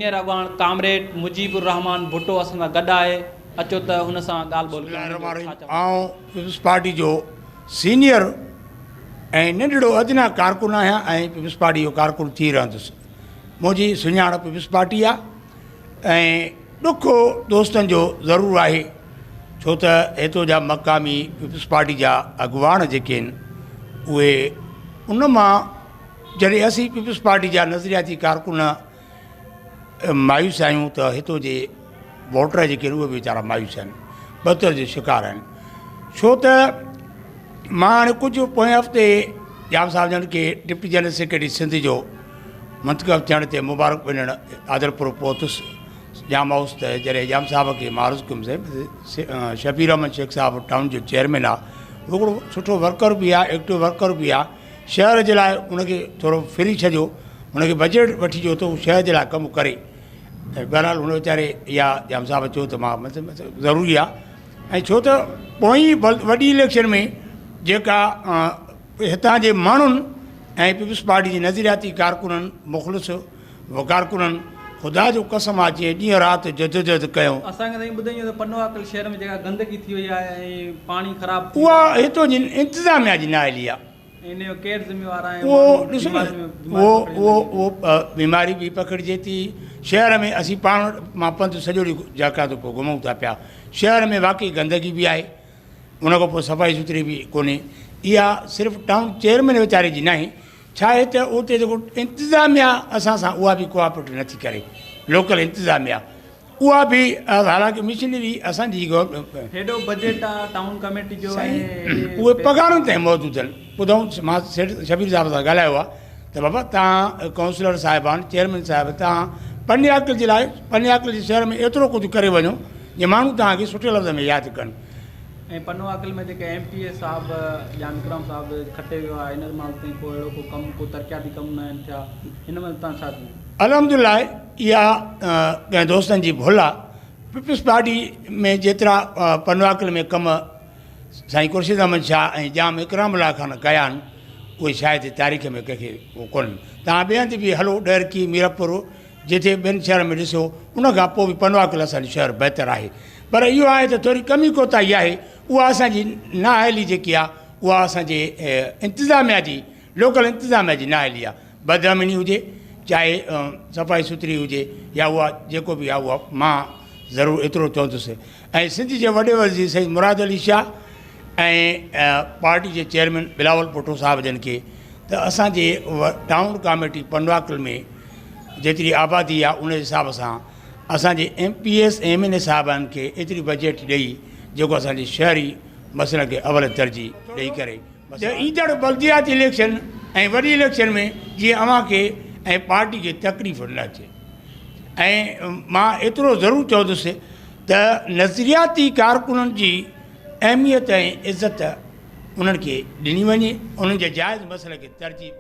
Senior اڳواڻ comrade Mujib الرحمان ڀٽو اسان سان گڏ آهي اچو ته ان سان ڳالهه بسم ٻولهه الله ڪيون الرحمٰن جو الرحيم ڇا چوڻ. آئون پيپلز پارٽي جو سينيئر ۽ ننڍڙو ادنيٰ ڪارڪن آهيان ۽ پيپلز پارٽي جو ڪارڪن ٿي رهندس منهنجي سڃاڻپ پيپلز پارٽي آهي ۽ ڏک دوستن جو ضرور آهي ڇو ته هتو جا مقامي پيپلز پارٽي جا اڳواڻ جيڪي آهن اهي ان مان جڏهن اسين پيپلز پارٽي جا نظرياتي ڪارڪن مايوس آهيون ته هتو جي ووٽر جيڪي آهن اهي به ويچارا مايوس آهن بدتر جو شڪار آهن ڇو ته مان هاڻي ڪجهه پوئين هفتي ڄام صاحب جن کي ڊپٽي جنرل سيڪريٽري سنڌ جو منتخب ٿيڻ تي مبارڪ ڏيڻ عادلپور پهتس ڄام هائوس ته جڏهن ڄام صاحب کي مان عرض ڪيم سائين شبير احمد شيخ صاحب ٽائون جو چيئرمين آهي هڪڙو سٺو ورڪر به آهي ايڪٽو ورڪر به آهي شهر جي لاء ان کي ٿورو فري ڇڏيو ان کي بجيٽ وٺي ڏيو ته هو شهر جي لاء ڪم ڪري ۽ بهرحال هن ويچاري اها ڄام صاحب چيو ته مان ضروري آهي ۽ ڇو ته پوئين وڏي اليڪشن ۾ جيڪا هتان جي ماڻهن ۽ پيپلز پارٽي جي نظرياتي ڪارڪنن مخلص ڪارڪنن خدا جو قسم آ جيئن ڏينهن رات جدوجهد ڪيو. اسان کي سائين ٻڌائينجو ته پنوعاقل شهر ۾ جيڪا گندگي ٿي وئي آهي ۽ پاڻي خراب ٿي ويو اها آهي. هتو جي انتظاميا جي نااهلي آ. ۽ ان جو ڪير ذميوار آهي ۽ اهو ماڻهو ڏسو نه بيمارين ۾ بيماري اهو پکڙجڻ اهو لڳي. اهو بيماري به پکڙجي ٿي شهر ۾ اسين پاڻ مان پنڌ سڄو ڏينهن جهڪان ٿو پيو گهمون ٿا پيا شهر ۾ واقعي گندگي به آهي ان کان پوء صفائي سٿري به ڪونهي. اها صرف ٽائون چيئرمين ويچاري جي ناهي، ڇا آهي ته اتي جيڪو انتظاميا اسان سان اها به ڪوآپريٽ نٿي ڪري، لوڪل انتظاميا اها به حالانڪه مشنري اسان جي هيڏو بجيٽ آ ٽائون ڪميٽي جو سائين اهي پگهارن تائين موجود آهن. ٻڌائون مان سيٺ شبير صاحب سان ڳالهايو آهي ته بابا توهان ڪائونسلر صاحبان چيئرمين صاحب توهان پني عاقل جي لاء پني عاقل جي شهر ۾ ايترو ڪجهه ڪري وڃو جي ماڻهو توهان کي سٺي لفظ ۾ ياد ڪن. ۽ پنو عاقل ۾ جيڪي ايم پي اي صاحب ڄام اڪرام صاحب کٽي ويو آهي ان مهل تائين ڪو اهڙو ڪو ڪم ڪو ترقياتي ڪم نه آهن ٿيا ان مهل توهان ڇا چوندو. الحمدلله اها ڪنهن دوستن جي ڀل آ پيپلز پارٽي ۾ جيترا پنو عاقل ۾ ڪم سائين خورشيد احمد شاهه ۽ ڄام اڪرام الله خان ڪيا آهن اهي شايد تاريخ ۾ ڪنهن کي ڪونهن توهان ٻئي هنڌ به هلو ڏهرڪي ميرپور جتي ٻين شهرن ۾ ڏسو ان کان پوء به پنواڪل اسان جو شهر بهتر آهي پر اهو آهي ته ٿوري ڪمي ڪوتاهي آهي اها اسان جي نااهلي جيڪي آهي اها اسان جي انتظاميا جي لوڪل انتظاميا جي نااهلي آهي بدامني هجي چاهي صفائي سٿري هجي يا اها جيڪو به آهي اها مان ضرور ايترو چوندس ۽ سنڌ جي وڏي وزير سيد مراد علي شاهه ۽ پارٽي جي چيئرمين بلاول ڀٽو صاحب جن کي ته اسان جي ٽائون ڪاميٽي پنواڪل ۾ جيتري آبادي آ ان حساب سان اسان جي M P S M N A صاحبان کي ايتري بجيٽ ڏئي جيڪو اسان جي شهري مسئلن کي اول ترجيح ڏئي ڪري ته ايندڙ بلدياتي اليڪشن ۽ وڏي اليڪشن ۾ جيئن اوهان کي ۽ پارٽي کي تڪليف نه اچي ۽ مان ايترو ضرور چوندس ته نظرياتي ڪارڪنن جي اهميت ۽ عزت انهن کي ڏني وڃي انهن جي جائز مسئلن کي ترجيح.